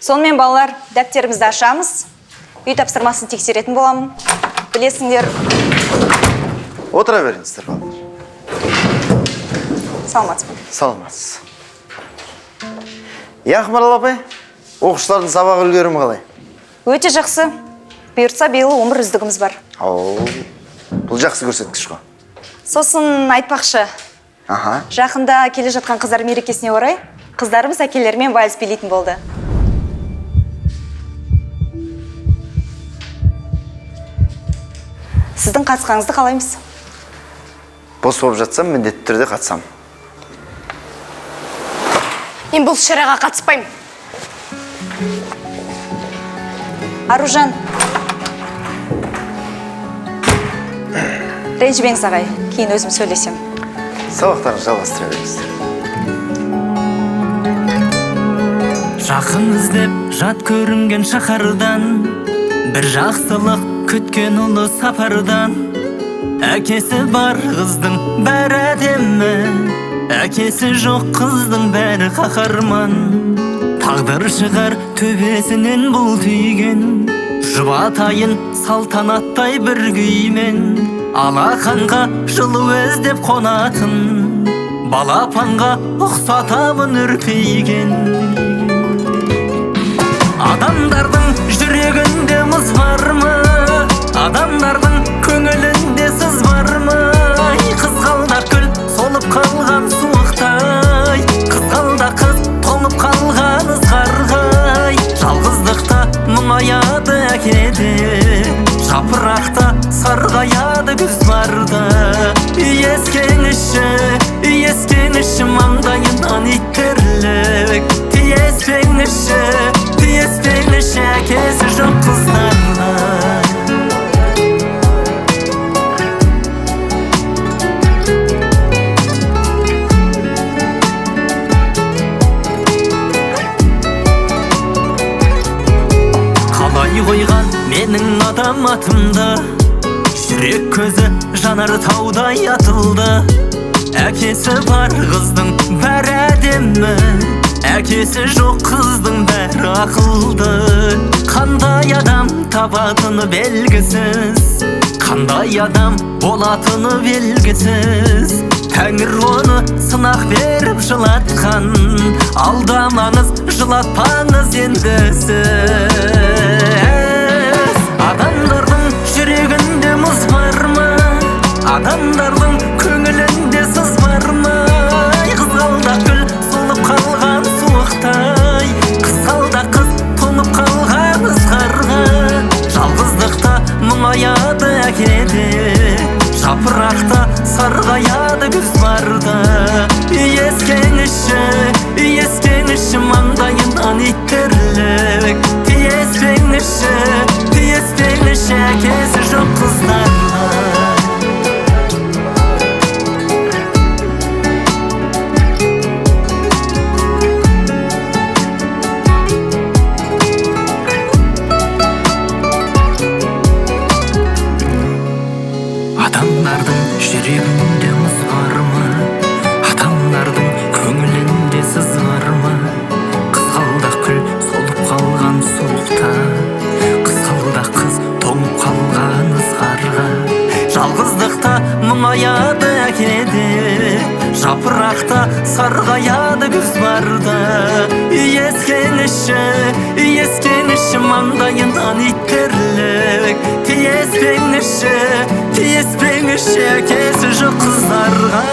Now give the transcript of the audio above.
Сонымен, балалар, дәптерімізді ашамыз. Үй тапсырмасын тексеретін боламын. Білесіңдер. Отыра беріңіздер, балалар. Саламатсыз ба? Саламатсыз. Иә, Ақмарал апай, оқушылардың сабақ үлгерімі қалай? Өте жақсы. Бұйыртса, биыл 11 үздігіміз бар. Ау, бұл жақсы көрсеткіш қой. Сосын айтпақшы, жақында келе жатқан қыздар мерекесіне орай қыздарымыз әкелерімен вальс билейтін болды. Сіздің қатысқаныңызды қалаймыз. Бос болып жатсам, міндетті түрде қатысамын. Мен бұл шараға қатыспаймын. Аружан. Ренжімеңіз, ағай, кейін өзім сөйлесем. Сабақтарыңызды жалғастыра беріңіздер. Жақын іздеп жат көрінген шаһардан, бір жақсылық күткен ұлы сапардан. Әкесі бар қыздың бәрі әдемі, әкесі жоқ қыздың бәрі қаһарман. Тағдыр шығар төбесінен бұл түйген, жұбатайын салтанаттай бір күймен. Алақанға жылу іздеп қонатын, балапанға ұқсатамын үрпиген. Адамдардың жүрегінде мұз бар ма? Адамдардың көңілінде сыз бар ма? Ай, қызғалдақ гүл солып қалған суықтай, қызғалдақ қыз тоңып қалған ызғарғай. Жалғыздықта мұңаяды әкеде, жапырақта сарғаяды күз барда. Иіскеңізші, иіскеңізші маңдайынан иттерлік. Тиіспеңізші, тиіспеңізші әкесі жоқ қыздарға. Қалай қойған менің адам атымды, жүрек көзі жанар таудай атылды. Әкесі бар қыздың бәрі әдемі, әкесі жоқ қыздың бәрі ақылды. Қандай адам табатыны белгісіз, қандай адам болатыны белгісіз. Тәңір оны сынақ беріп жылатқан, алдамаңыз, жылатпаңыз енді сіз. Адамдардың жүрегінде мұз бар ма? Адамдардың көңілінде сыз бар ма? Ай, қызғалдақ гүл солып қалған суықтай, қызғалдақ қыз тоңып қалған ызғарға. Жалғыздықта мұңаяды әкеде, жапырақта сарғаяды күз барда. Иіскеңізші, иіскеңізші маңдайынан иттерлік. Тиіспеңізші, тиіспеңізші әкесі жоқ қыздарға. Адамдардың жүрегінде мұз бар ма? Адамдардың көңілінде сыз бар ма? Қызғалдақ гүл солып қалған суықта, қызғалдақ қыз тоңып қалған ызғарға. Жалғыздықта мұңаяды әкеде, жапырақта сарғаяды күз барда. Иіскеңізші, иіскеңізші маңдайынан иттерлік. Тиіспеңізші, тиіспеңізші әкесі жоқ қыздарға.